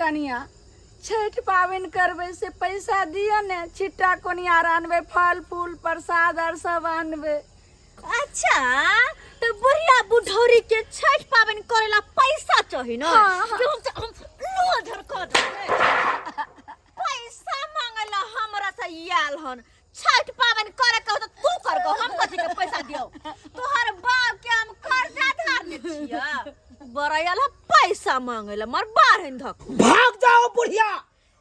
कनिया छठि पाबनि करबै से पैसा दिअ ने छिट्टा कोनिया आर आनबै फल फूल प्रसाद आर सब आनबै अच्छा तो बुढ़िया बुढ़ौरी के छठ पाबनि करेला पैसा चाही ना हाँ, हाँ। हम लोहा झरका देबै। पैसा मांगेला हमरा से आयल हन छठ पाबनि करे के हो तो तू कर गो हम कथी के पैसा दियो तोहर बाप के हम कर्जा धारने छिया बड़ा आयल हन पैसा मांगेला मर बारहन धक भाग जाओ बुढ़िया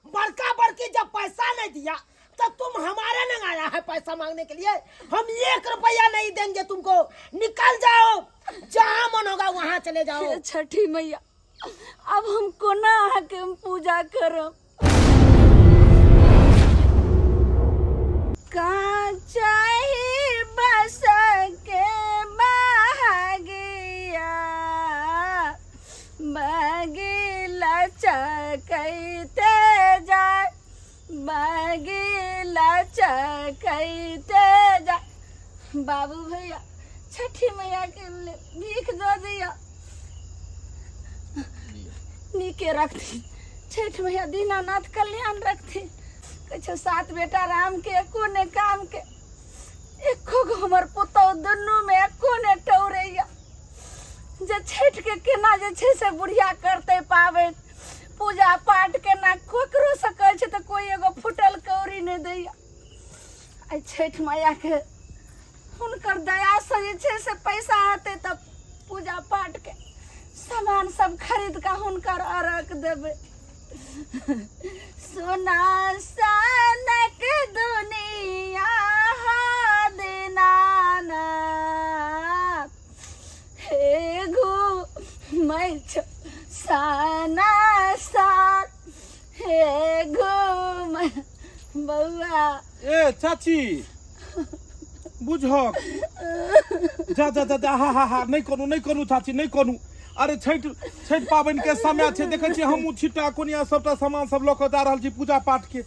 बड़का बड़की जब पैसा नहीं दिया तो तुम हमारे नहीं आया है पैसा मांगने के लिए हम एक रुपया नहीं देंगे तुमको निकल जाओ जहाँ मन होगा वहाँ चले जाओ हे छठी मैया अब हम कोना अहाँके हम पूजा करब कहाँ चाही बस के बहागिया बगिला चकैते जाय बगिला चकैते जाय बाबू भैया छठी मैया के भीख दऽ दिअ नीके रखथिन छठि मैया दीनानाथ कल्याण रखथिन कहै छै सात बेटा राम के एको ने काम के एको गो हमर पुतहु दुनूमे एको ने टौरैया जे छठि के केना जे छै से बुढ़िया करतै पाबनि पूजा पाठ केना ककरो से कहै छै तऽ कोई एगो फुटल कौड़ी नहि दैया आइ छठि मैयाके हुनकर दयासँ जे छै से पैसा हेतै तऽ पूजा पाठके सामान सब खरीद कऽ हुनकर अर्घ देबै सोना सनक दुनिया दीनानाथ हे घूमै छौ साना साल हे घूम बौआ ए चाची बुझक जा जा जा जा हा हा हा नहि करू नहि करू चाची नहि करू अरे छठि छठि पाबनि के समय छै देखै छियै हमहूँ छिट्टा कोनिया सबटा सामान सब लऽ कऽ जा रहल छी पूजा पाठ के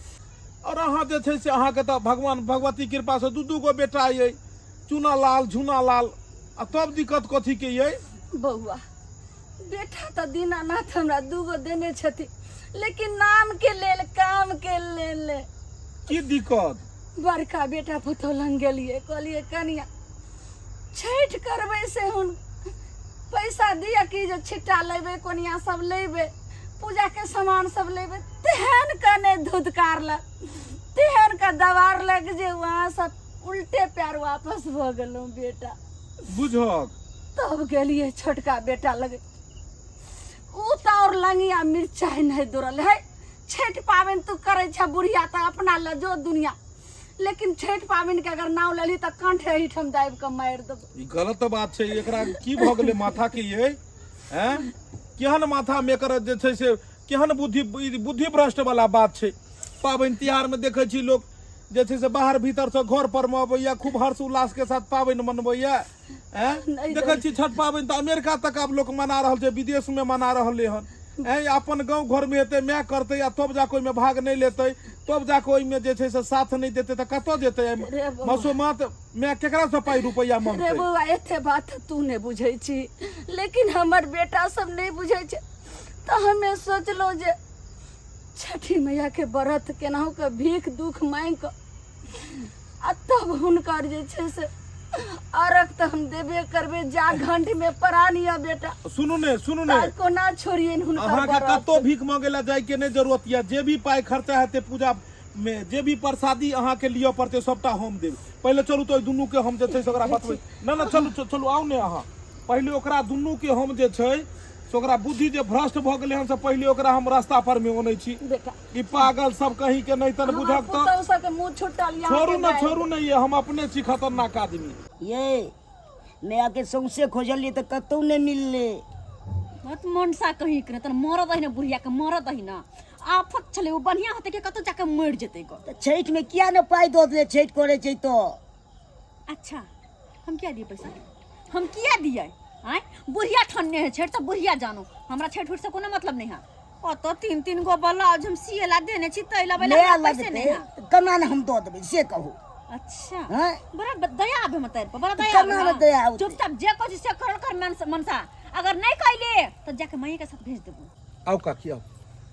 आओर अहाँ जे छै से अहाँके तऽ भगवान भगवती कृपासँ दू दू गो बेटा अइ चूना लाल झूना लाल आ तब दिक्कत कथी के अइ बौआ बेटा तऽ दीनानाथ हमरा दूगो देने छथिन लेकिन नाम के लेल काम के लेल की दिक्कत बड़का बेटा पुतहु लग गेलियै कहलियै कनिया छठि करबै से हुन पैसा दिअ कि जे छिट्टा लेबै कोनिया सब लेबै पूजाके सामान सब लेबै तेहन के नहि धुधकारलक तेहन के दबारलक जे वहाँ सब उल्टे पैर वापस भऽ गेलहुँ बेटा बुझक तब गेलियै छोटका बेटा लगे उ तऽ और लंगिया मिरचाइ नहि दौड़ल है छठि पाबनि तू करै छ बुढ़िया तऽ अपना लऽ जो दुनिया लेकिन छठि पाबनि के अगर नाम लेली तऽ कंठ एहिठाम दाबि कऽ मारि देबो ई गलत बात छै एकरा की भऽ गेलै माथा के ये हैं केहन माथा मे एकर जे छै से केहन बुद्धि ई बुद्धि भ्रष्ट वाला बात छै पाबनि तिहार मे देखै छी लोक जे छै से बाहर भीतर से घर पर मे अबैया खूब हर्ष उल्लास के साथ पाबनि मनबैया हैं नहि देखै छी छठ पाबनि तऽ अमेरिका तक आब लोक मना रहल छै विदेश मे मना रहलै हन ऐं अपन गाँव घर मे हेतै माय करतै आ तब जाके ओहिमे भाग नहि लेतै तब जाके ओहिमे जे छै से साथ नहि देतै तऽ कतऽ जेतै रे बौआ। मसोमात माय केकरा से पाइ रुपैआ रे मंगतै बौआ एते बात तू नहि बुझै छी लेकिन हमर बेटा सब नहि बुझै छै तऽ हमे सोचलहुँ जे छठी मैया के व्रत केनाहु के भीख दुख मांगि कऽ आ तब हुनकर जे छै से अर्घ तऽ हम देबे करबै जा घंट में प्राण यऽ बेटा सुनू ने सुनू ने ता कोना छोड़ियनि हुनकर अहाँके व्रत कतौ भीख मांगे ला जाय के नहि जरूरत यऽ जे भी पाइ खर्चा हेतै पूजा मे जे भी प्रसादी अहाँके लिअ पड़तै सबटा हम देब पहिले चलू तऽ ओहि दुनू के हम जे छै से ओकरा बतबै ना ना चलू चलू आउ ने अहाँ पहिले ओकरा दुनू के हम जे छै से ओकरा बुद्धि जे भ्रष्ट भऽ गेलै हन से पहिले ओकरा हम रास्ता पर मे अनै छी बेटा ई पागल सब कहीं के नहीं तन हमर बुझक तऽ पुतहु सबके मुँह छुटल यहाँ छोड़ू ना छोड़ू ना ये हम अपने छी खतरनाक आदमी ये नया के सौंसे खोजलिए तऽ कतौ नहि मिललै बहुत मनसा कहीं के तन मरद दही ना बुढ़िया के मरद दही ना आफत छले ओ बढ़िया होते के कतौ जाके मर जेतै गो तऽ छठिमे किया ने पाइ दऽ देले छठि करै छै तऽ अच्छा हम क्या दिए पैसा हम किया दिए आय बुढ़िया ठन्ने है छठ तो बुढ़िया जानो हमरा छठ उठ से कोनो मतलब नहीं है ओतो तीन तीन गो ब्लाउज हम सिएला देने छी तैला बेला नया हमरा पैसे लगतै नहीं है तऽ केना ने हम दऽ देबै से कहू अच्छा हँ बड़ा दया आबे मत पर बड़ा दया केना आबे ने हाँ। दया औतै? चुपचाप जे कहै छी से करल कर मनसा मनसा अगर नहीं कैले तो जाके माई के साथ भेज देबो आउ काकी आउ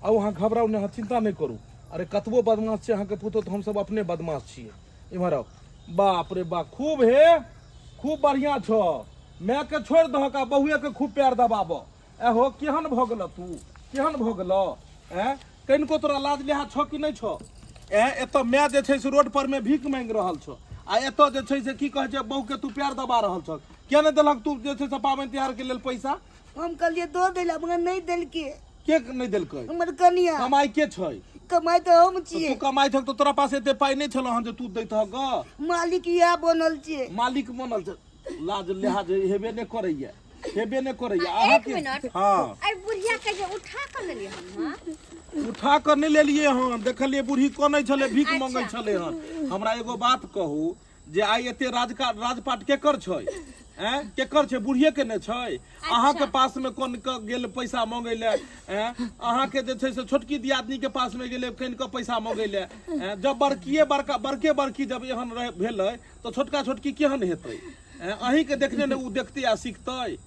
आउ अहाँ घबराउ नहि, अहाँ चिन्ता नहि करू। अरे कतबो बदमाश छै अहाँके पुतोह तऽ हमसब अपने बदमाश छियै। इम्हर आउ। बाप रे बाप, खूब हे, खूब बढ़िआँ छौ। मायके छोड़ि दहक आ बहुएके खूब पैर दबाबऽ। एहो केहन भऽ गेलऽ तू, केहन भऽ गेलऽ? ऐं, कनिको तोरा लाज लिहाज छौ कि नहि छौ? ऐं, एतऽ माय जे छै से रोड पर मे भीख मांगि रहल छौ आ एतऽ जे छै से की कहै छै बहुके तू पैर दबा रहल छौ। किया नहि देलहक तू जे छै से पाबनि तिहार के लेल पैसा? हम कहलियै दऽ दै लए, मगर नहि देलकै। के नहि देलकै? हमर कनिया। कमाइ के छै? कमाइ तऽ हम तऽ छियै। तू कमाइ छह तऽ तोरा पास एते पाइ नहि छलौ हन जे तू दैतहक गऽ? मालिक इएह बनल छै। मालिक बनल छै। लाज लिहाज हेबे नहि करैया, हेबे नहि करैया। एक अहाँके मिनट। हँ। आई बुढ़िया के जे उठा कऽ लेलियै हम, हाँ? उठा कऽ नहि लेलियै हन, देखलियै बूढ़ी कनै छलै, भीख अच्छा। मंगै छलै हन। हमरा एगो बात कहू जे आइ एते राजका राजपाट केकर छै? ऐं, केकर छै? बूढ़िए के ने छै। अहाँके पास मे कोन कऽ गेल पैसा मंगै लए? ऐं, अहाँके जे छै से छोटकी दियादनी के पास मे गेलै कनि कऽ पैसा मंगै लए। ऐं, जब बड़किए बड़का बड़के बड़की जब एहन रह भेलै तऽ छोटका छोटकी केहन हेतै? ऐं, अहीँके देखने ने ओ देखतै आ सिखतै।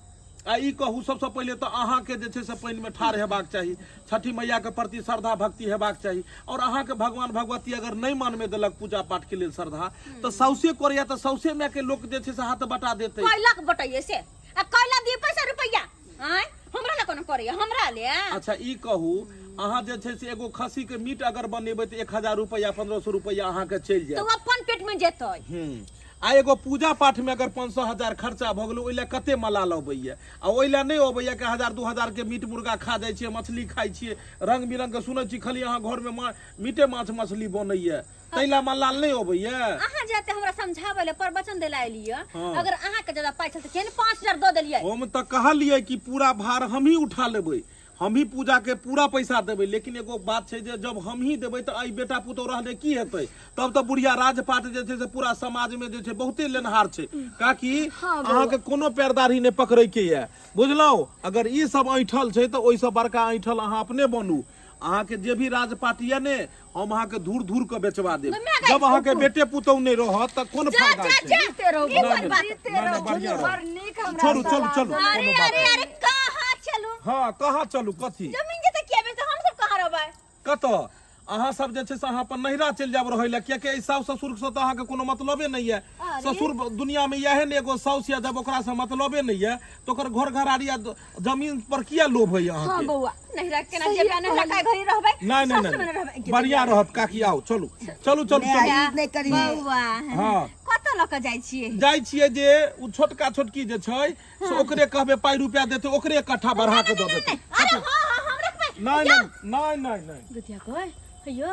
आ ई कहू, सबसँ पहिले तऽ अहाँके जे छै से पानिमे ठाढ़ हेबाक चाही, छठि मैयाके प्रति श्रद्धा भक्ति हेबाक चाही। आओर अहाँके भगवान भगवती अगर नहि मनमे देलक पूजा पाठके लेल श्रद्धा, तऽ साउसे करैया तऽ साउसे मायके लोक जे छै से हाथ बटा देतै। कैलक बटैये से आ कैला दिए पैसा रुपैया? आँय, हमरा ले कोनो करैया? हमरा ले? अच्छा ई कहू, अहाँ जे छै से एगो खस्सीके मीट अगर बनेबै तऽ 1000 रुपैआ 1500 रुपैआ अहाँके चलि तऽ जायत। ओ अपन पेट में जेतै। आ एगो पूजा पाठ में अगर 500 हजार खर्चा भऽ गेलै, ओहि लए कते मलाल अबैया। आ ओहि लए नहि अबैया कि 1000 2000 के मीट मुर्गा खा जाइ छियै, मछली खाइ छियै, रंग बिरंग के सुनै छी खाली अहाँ घर में मीटे माछ मछली बनैया, ताहि लए मलाल नहि अबैया? अहाँ जाते हमरा समझाबै लए, प्रवचन दै लए एलियै। हाँ। अगर अहाँ के ज्यादा पाइ छल तऽ केहन 5000 दऽ देलियै? हम तऽ कहलियै कि पूरा भार हमही उठा लेबै, हमही पूजा के पूरा पैसा देबै, लेकिन एगो बात छै जे जब हमही देबै तऽ एहि बेटा पुतोह रहने की हेतै? तब तऽ बुढ़िया राजपाट जे छै से पूरा समाज में जे छै बहुते लेनहार छै। काकि अहाँके कोनो पैरदारी नहि पकड़ै के यऽ, बुझलहुँ? अगर ई सब ऐंठल छै तऽ ओहिसँ बड़का ऐंठल अहाँ अपने बनू। अहाँके जे भी राजपाट यऽ ने, हम अहाँके धूर धूर के बेचवा देब। जब अहाँके बेटे पुतोह नहि रहत तऽ कोन जा फायदा जा छै? जा। जीते रहू ई बौआ, कोन बात? जीते नहि, नहि, रहू। बढ़िआँ रहू। बड़ नीक हमरा छोड़ू, चलू, सलाह चलू। देलहुँ। अरे कोनो बात अरे नहि। अरे कहाँ चलू? हाँ, कहाँ चलू? कथी जमीन जते किया बेच, हम सब कहाँ रहबै? कतऽ? अहाँ सब जे छै से अहाँ अपन नैहरा चलि जायब रहै लए, कियाकि एहि साउस ससुर से तऽ अहाँके कोनो मतलबे नहि यऽ। ससुर दुनिया में इएह ने एगो साउस यऽ, जब ओकरा से मतलबे नहि यऽ तऽ ओकर घर घरारी आ जमीन पर किया लोभ होइए हाँ अहाँके? बौआ, नैहरा केना जेबै? नैहरा काय घड़ी रहबै? नहि नहि सासुर मे नहि, रहबै। बढ़िया रहत काकी। आउ, चलू चलू चलू चलू। नहि, नहि करिहे। बौआ। हाँ। कतऽ लऽ कऽ जाइ छियै? जाइ छियै जे उ छोटका छोटकी जे छै से ओकरे कहबै पाइ रुपया देतै, ओकरे कट्ठा बढ़ा कऽ दऽ देतै। अरे हाँ हाँ, हम रखबै। नहि नहि नहि नहि नहि। गतिया कह हेयो,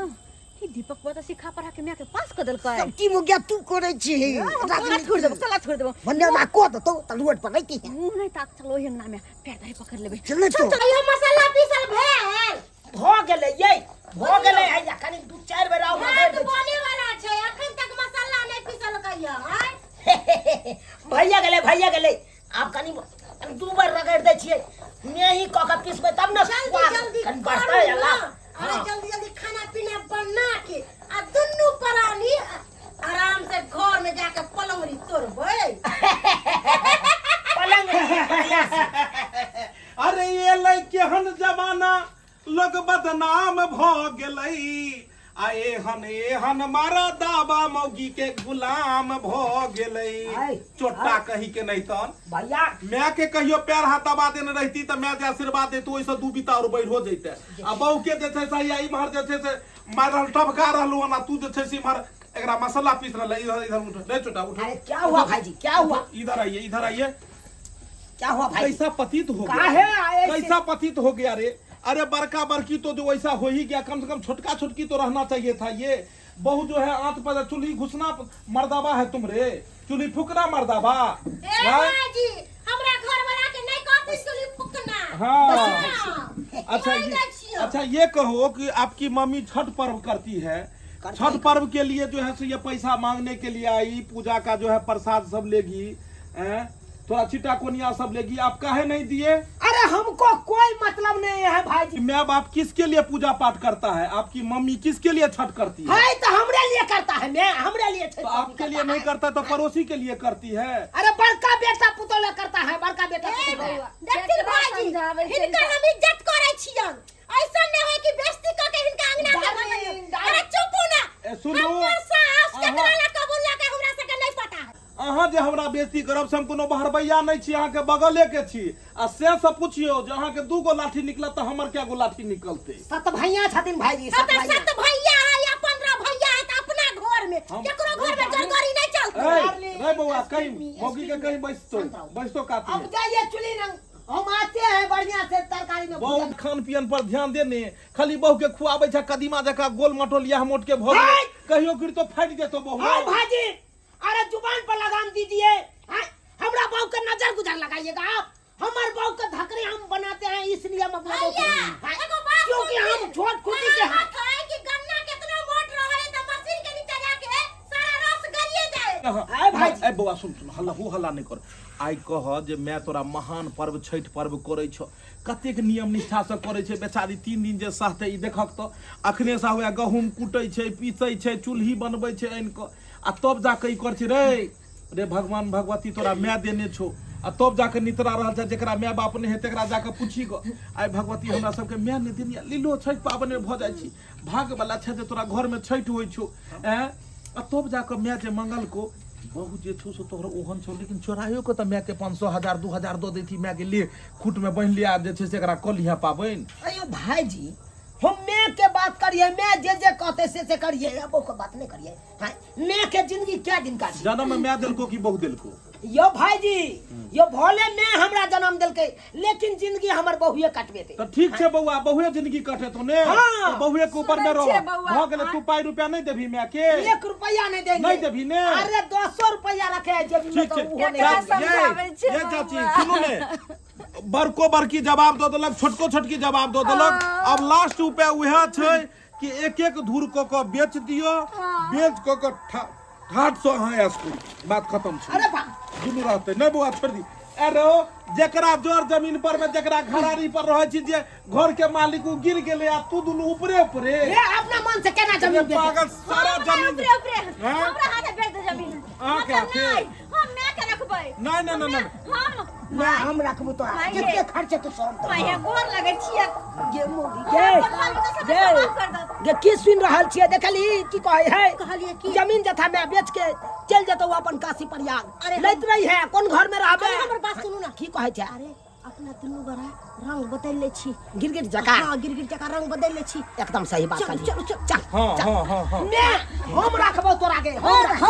ई दीपक बता सिखा पढ़ा के माय के पास कर देलकै। सब की मुगिया तू करै छी? कला छोड़ देबो, कला छोड़ देबो। भन्ने हमरा कह देतौ तऽ रोड पर रहिती है। मुंह नहीं ताक, चलो ओहि अंगना में पैर धरि पकड़ लेबै। चल तो। यो मसाला पीसल भेल? भऽ गेलै यै, भऽ गेलै। हैया कनि दू चारि बेर आउ रगड़ि दै छी। बने वाला छै, अखन तक मसाला नहीं पीसल कहियो? आय भैया गेलै, भैया गेलै। आब कनि कनि दू बेर रगड़ि दै छियै, मेही कऽ कऽ पिसबै तब ने जल्दी स्वाद जल्दी कनि करू बढ़तै। ना। अल्लाह। अरे जल्दी जल्दी खाना पीना बना के आ दुनू प्राणी आराम से घर में जाके पलंगड़ी तोड़बै। पलंग। अरे एलै केहन जमाना, लोग बदनाम भऽ गेलै, आ एहन एहन मारा दाबा मौगी के गुलाम भऽ गेलै। आय, चोट्टा कही के नहीं तन भैया। माय के कहियो पैर हाथ दबा देने रहती तऽ माय जे आशीर्वाद देतू ओहिसँ दू बीता और बढ़ि हो जैते। आ बहू के जे छै से हैया इम्हर जे छै से मारि रहल, टभका रहलू हन, आ तू जे छै से इम्हर एकरा मसाला पीस रहल। इधर इधर उठ नहीं चोटा, उठ। अरे क्या हुआ भाईजी, क्या हुआ? इधर आइए, इधर आइए। क्या हुआ भाई? कैसा पतित हो गया, काहे आए ऐसे? कैसा पतित हो गया रे? अरे बड़का बड़की तो जो वैसा हो ही गया, कम से कम छोटका छोटकी तो रहना चाहिए था। ये बहू जो है आंत पर चूल्ही घुसना मर्दाबा है तुम रे, चूल्ही फूकना मर्दाबा। ए हाँ? भाईजी, हमरा घर वाला के नहीं कहती चुली फूकना। हाँ। हाँ। अच्छा खाइ ये, जाइ छियौ। अच्छा ये कहो कि आपकी मम्मी छठ पर्व करती है, छठ पर्व के लिए जो है सो ये पैसा मांगने के लिए आई, पूजा का जो है प्रसाद सब लेगी, हैं? तोरा छिटा कोनिया सब लेगी, आप काहे नहीं दिए? अरे हमको कोई मतलब नहीं है भाई जी। माँ बाप किसके लिए पूजा पाठ करता है? आपकी मम्मी किसके लिए छठ करती है? है तो हमरे लिए करता है, मैं हमरे लिए छठ तो आपके लिए नहीं करता तो पड़ोसी के लिए करती है। अरे बड़का बेटा पुतोला करता है, बड़का बेटा पुतोला। देखथिन भाईजी, समझाबै छै। हिनकर हम इज्जत करै छियन, ऐसा नहीं है कि बेइज्जती क के हिनका अंगना से डार्लिंग, भगैयौ। अरे चुपू ना। ए, सुनू। हमर सास अहाँ- केकरा ला कबूल ला के हमरा सबके नहीं पता है। अहाँ जे हमरा बेइज्जती करब से हम कोनो बहरबैया नहीं छी, अहाँके बगले के छी। आ से सब पुछियौ जे अहाँके 2 गो लाठी निकलत तऽ हमर कै गो लाठी निकलतै? सत भैया छथिन भाईजी, हाँ सत तऽ भैया। सत भैया है या 15 भैया है तऽ अपना घर में हम- केकरो घर में जरगरी नहीं चलतै। ए, रे बौआ, कहीं मौगी के कहीं बैसतो, बैसतो काती। अब जाइए चुली रंग, हम आते हैं बढ़िया से तरकारी में। बहुत खान पियन पर ध्यान देने, खाली बहू के खुआबै छै कदीमा जकाँ गोल मटोल इएह मोट के भऽ गेलै। कहियो गिर तो फाटि जेतो बहू। हाँ भाजी, अरे जुबान पर लगाम दीजिए। हाँ, हमरा बहू के नजर गुजर लगाइएगा आप। हमार बहू के धकरे हम बनाते हैं, इसलिए हम अपना बहू को- भैया, हाँ, एगो बात क्योंकि सुनिए। हम छोट खुशी के हैं। कहावत है कि गन्ना कितना मोट रहे तो मशीन के नीचे जाके सारा रस गलिए जाए। आए भाई। ए बौआ सुन सुन, हल्ला हो हल्ला नहीं कर। आइ कह जे मैं तोरा महान पर्व छठि पर्व करै छौ, कतेक नियम निष्ठा से करै छै बेचारी। 3 दिन जे सहतै ई देखक तऽ अखने से हुए गहूम कुटै छै, पीसै छै, चूल्ही बनबै छै आनि कऽ, आ तब जाके ई करै छै। रे रे भगवान भगवती तोरा माय देने छौ, आ तब जाके नितरा रहल छै। जकरा माय बाप नहि है तकरा जाके पूछी गो, आइ भगवती हमरा सबके माय नहि देनी। लीलो छठि पाबनि भऽ जाइ छी, भाग्यवला छै जे तोरा घरमे छठि होइ छौ। ऐं आ तब जाके माय जे मंगल को बहु जे छौ से तोहर ओहन छौ, लेकिन चोराइयो के तऽ मायके 500 1000 2000 दऽ दैती, मायके ले खूटमे बान्हि लिया जे छै से एकरा कऽ लिहा पाबनि। अयो भाईजी, हम मैं के बात करिए, मैं जे जे कहते से से करिए, अब ओकर बात नहीं करिए। हाँ, मैं के जिंदगी क्या दिन का छी? जनम में माय देलको कि बहु देलको? यो भाईजी, यो भोले मैं हमरा जन्म देलकै, लेकिन जिंदगी हमर बहुए कटबेते। तऽ ठीक छै बौआ, बहुए जिंदगी कटेतो ने। हाँ। तऽ बहुए के ऊपर में सुनै रह छियै बौआ, भऽ गेलै। तू पाइ रुपया नहि देबही माय के? 1 रुपया नहीं देंगे। नहीं देबही ने? अरे 200 रुपया रखे है जेबी में, ठीक तो छै। उहो नहीं केकरा देंगे। समझाबै छियै ये चाची बौआ? सुनू ने, बड़को बड़की जवाब दऽ देलक, छोटको छोटकी जवाब दऽ देलक। आब लास्ट उपाय उएह छै कि एक एक धूर कऽ कऽ बेच दियौ, बेच कऽ कऽ ठाठ से अहाँ ऐश करू, बात खत्म छै। अरे बा दुनू रहतै नहि बौआ, छोड़ दी। अरे जेकरा जर जमीन पर में, जेकरा घरारी पर रहै छी, जे घर के मालिक उ गिर गेलै आ तू दुनू ऊपरे ऊपरे। ए अपना मन से केना जमीन बेच? पागल, सारा हमरा जमीन ऊपरे ऊपरे। हैं? हमरा हाथे बेच दे जमीन। अहाँ के मतलब हाथे? नहीं, हम मैं के रखबै। नहीं, नहीं, नहीं, नहीं। हम ना हम रखबो तोरा, माय जते गे। खर्च तो सब दो। माय गोर लगै छियै। गे मोगी गे, अपन बाल बच्चा सबके गे समाप्त कर दो। गे की सुन रहल छियै? देखली की कहै है? कहलियै की? जमीन जथा मैं बेच के चल जेतौ अपन काशी प्रयाग। अरे हम- लैत रही है, कोन घर में रहबे? अरे हमर बात सुनू ना। की कहै छै? अरे अपना दुनू गोरा रंग बदलि लै छी। गिरगिट जकाँ? हाँ, गिरगिट जकाँ रंग बदलि लै छी। एकदम सही बात चलू, कहलियै। चलू, चलू। चल हाँ, चल। हाँ, हाँ, हाँ। मैं हम रखबो तोरा के, हम अरे, रखबो।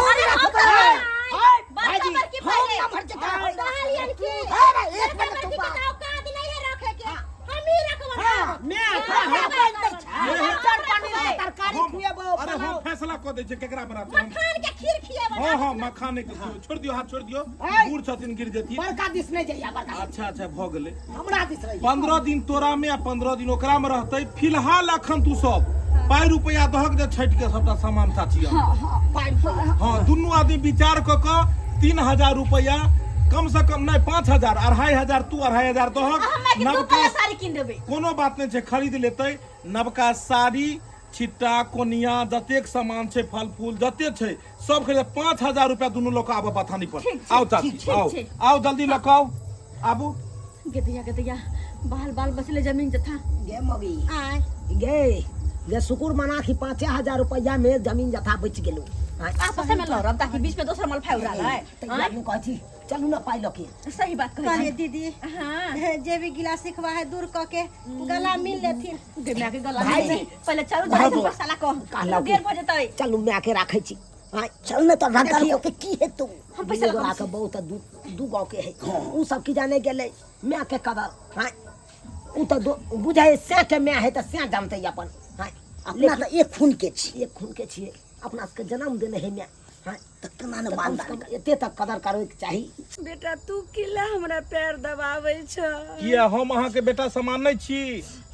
हम हाय, बड़का भाईजी, बड़की हम पहिले। नंबर के हाँ, कहलियन की अरे, एक बड़का मिनट बड़की चुप के रह। तऽ औकात नहीं है रखे के, हम ही रखबो। हाँ, मैं तोरा हाँ, हम हाँ, दै छै। हाँ, मटर पनीर के तरकारी हम- खुएबो। अरे हम फैसला कऽ दै छियै केकरा बराबर हम। मखान के खीर खिएबो। हाँ हाँ, मखाने के खियौ। छोड़ दियौ, हाथ छोड़ दियौ। है। बूढ़ छथिन, गिर जेथिन। बड़का दिस नहीं जाइया, बड़का। अच्छा अच्छा, भऽ गेलै। हमरा दिस रही। 15 दिन तोरा में आ 15 दिन ओकरा में रहतै। फिलहाल अखन तू सब पाइ रुपया दहक जे छठि के सबटा सामान चाची आनतै। पाइ रुपया? हाँ, दुनू आदमी विचार कऽ कऽ 3000 रुपया कम से कम नहीं, 5000, 2500 तू, 2500 दहक। हम के दू नवका पल्ला साड़ी कीन देबै। कोनो बात नहीं छै, खरीद लेतै। नवका साड़ी, छिट्टा कोनिया जतेक सामान छै, फल फूल जते छै सब खरीद। 5000 रुपया दुनू लऽ कऽ आबऽ बथानी पर। ठीक छै, आउ चाची, ठीक आउ छै। आउ जल्दी लऽ कऽ आउ, आबू। गेदैया गेदैया, बाल बाल बचले जमीन जथा। गे मगी। आय। गे गे, शुकुर मना कि 5000 रुपया में जमीन जथा बच गेलो। आपस में लड़ब ताकि बीच में दोसर मल फाय उड़ा लाए। तैयार कहै छी, चलू ना पाइ लऽ के। सही बात कहै कहलियै छी। दीदी, हाँ। जे भी गिला सिखवा है दूर कऽ के गला मिल लेथिन। गे माय के गला भाई। नहीं, पहले चारू जाय से साला कह कहलौ की? देर भऽ जेतै। चलू, माय के राखै छी। आँय, चल ने तऽ रगड़ देखियौ। के की हेतौ? हम पैसा दू गोरा लगाबै के छी। बहुत दू दू गाँव के है, उ सब की जाने गेलै माय के कदर। आँय, उ तऽ बुझै सैं के माय है तऽ सैं जानतै अपन। आँय, अपना तऽ एक खून के छी। एक खून के छियै, अपना सबके जन्म देने है माय। आँय, तऽ केना ने तऽ मान कम से कम एते तक कदर करैके चाही। बेटा, तू किला हमरा पैर दबाबै छ? किया, हम अहाँके बेटा समान नहि छी?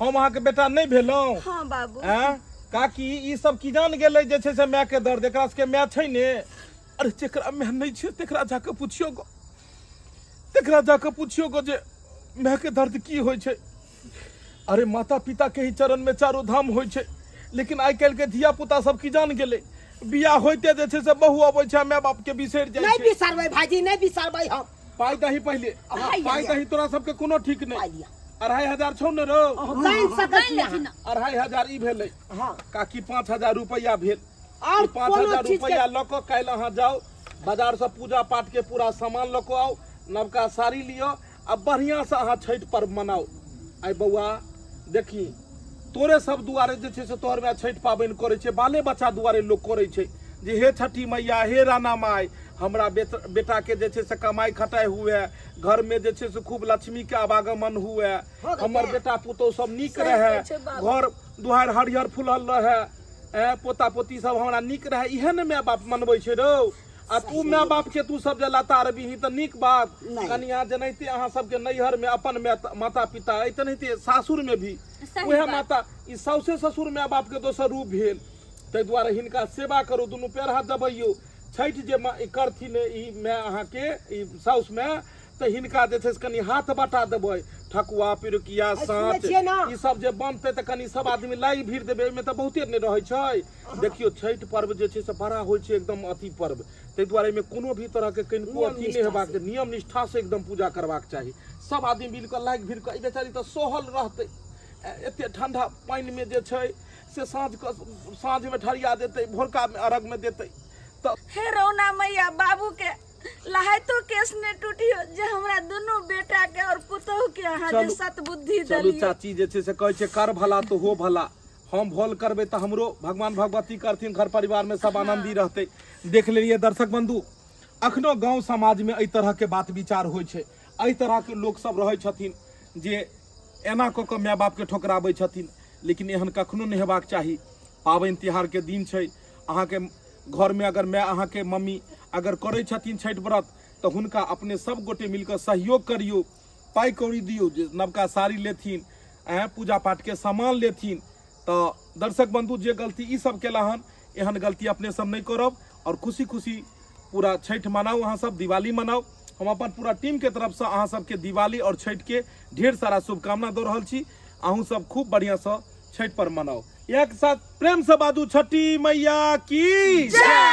हम अहाँके बेटा नहि भेलहुँ? हाँ बाबू। आँय काकी, ई सब की जान गेलै जे छै से माय के दर्द? एकरा सबके माय छै ने। अरे जेकरा माय नहि छै तेकरा जाके पुछियौ गो। तकरा जाकऽ पुछियो गो जे मायके दर्द की होइ छै। अरे माता पिता के ही चरण में चारो धाम होइ छै, लेकिन आइ काल्हि के धिया पुता सब की जान गेलै, बियाह होइते जे छै से बहु अबै छै आ माय बाप के बिसरि जाइ नहीं छै। बिसरबै भाईजी, नहीं बिसरबै हम। पाइ दही पहिले, पाइ दही, तोरा सबके कोनो ठीक पाइ नहि। लिअ। 2500 छौ ने रौ? गानि सकै छी अहाँ। 2500 ई भेलै। हँ। काकी, 5000 रुपैआ भेल। आओर ई पाँच कोनो हजार चीज के रुपैआ लऽ कऽ काल्हि अहाँ जाउ बाजारसँ, पूजा पाठ के पूरा सामान लऽ कऽ आउ, नवका साड़ी लिअ आ बढ़िआँसँ अहाँ छठि पर्व मनाउ। आइ बौआ देखी, तोरे सब दुआरे जे छै से तोहर माय छठि पाबनि करै छै, बाले बच्चा दुआरे लोक करै छै जे हे छठी मैया, हे राना माय, हमरा बेटाके जे छै से कमाइ खटाइ हुए, घरमे जे छै से खूब लक्ष्मीके आवागमन हुए, हमर बेटा पुतोह सब नीक सही रहै, कहै छै बाबू। घर दुआरि हरियर फुलल रहै, पोता पोती सब हमरा नीक रहै। इहे ने माय बाप मनबै छै रौ। आ तू माय बाप के तू सब जे लतारबीही तऽ नीक बात? नहि। कनिया, जेनाहिते अहाँ सबके नैहर में अपन माता पिता अइ, तेनाहिते सासुर में भी सही उएह बात। माता। ई साउसे ससुर माय बाप के दोसर रूप भेल, ताहि दुआरे हिनका सेवा करू, दुनू पैर हाथ दबैयौ। छठि जे ई करथिन ई माय अहाँके, ई साउस माय, तऽ हिनका जे छै से कनि हाथ बटा देबै। ठकुआ, पिरुकिया, सुनै साँच छियै ने? ई सब जे बनतै तऽ कनि सब आदमी लागि भीड़ देबै, ओहिमे तऽ बहुते नहि रहै छै। देखियौ, छठि पर्व जे छै से बड़ा होइ छै एकदम अथी पर्व, ताहि दुआरे एहिमे कोनो भी तरहके कनिको नियम अथी नहि निष्ठा हेबाक से। चाही। नियम निष्ठासँ एकदम पूजा करबाक चाही, सब आदमी मिल कऽ लागि भीड़ कऽ। ई बेचारी तऽ सहल रहतै एते ठंडा पानिमे जे छै से साँझ कऽ, साँझमे ठरिया देतै, भोरकामे अर्घमे देतै तऽ। हे रौना मैया, बाबू के लहाइतो केस ने टूटियो जे हमरा दुनू बेटा के और पुतोह के अहाँ जे चलू, सतबुद्धि चलू देलियै। चाची, जे छै से कहै छै कर भला तो हो भला। हम भल करबै तऽ हमरो भगवान भगवती करथिन, घर परिवारमे सब आनन्दी रहतै। देख लेलियै दर्शक बंधु, अखनो गाँव समाजमे एहि तरहके बात विचार होइ छै, एहि तरहके लोक सब रहै छथिन जे एना कऽ कऽ माय बापके ठोकराबै छथिन, लेकिन एहन कखनो नहि हेबाक चाही। पाबनि तिहारके दिन छै, अहाँके घरमे अगर माय, अहाँके मम्मी अगर करै छथिन छठि व्रत, तऽ हुनका अपने सब गोटे मिलकऽ सहयोग करियौ, पाइ कौड़ी दियौ जे नवका साड़ी लेथिन, पूजा पाठके सामान लेथिन। तऽ दर्शक बंधु, जे गलती ई सब केला हन, एहन गलती अपने सब नहि करब और खुशी खुशी पूरा छठि मनाउ, अहाँ सब दिवाली मनाउ। हम अपन पूरा टीम के तरफसँ अहाँ सबके दिवाली और छठि के ढेर सारा शुभकामना दऽ रहल छी। अहूँ सब खूब बढ़िआँसँ छठि पर मनाउ। एक साथ प्रेम से बाजू, छठी मैया की जय।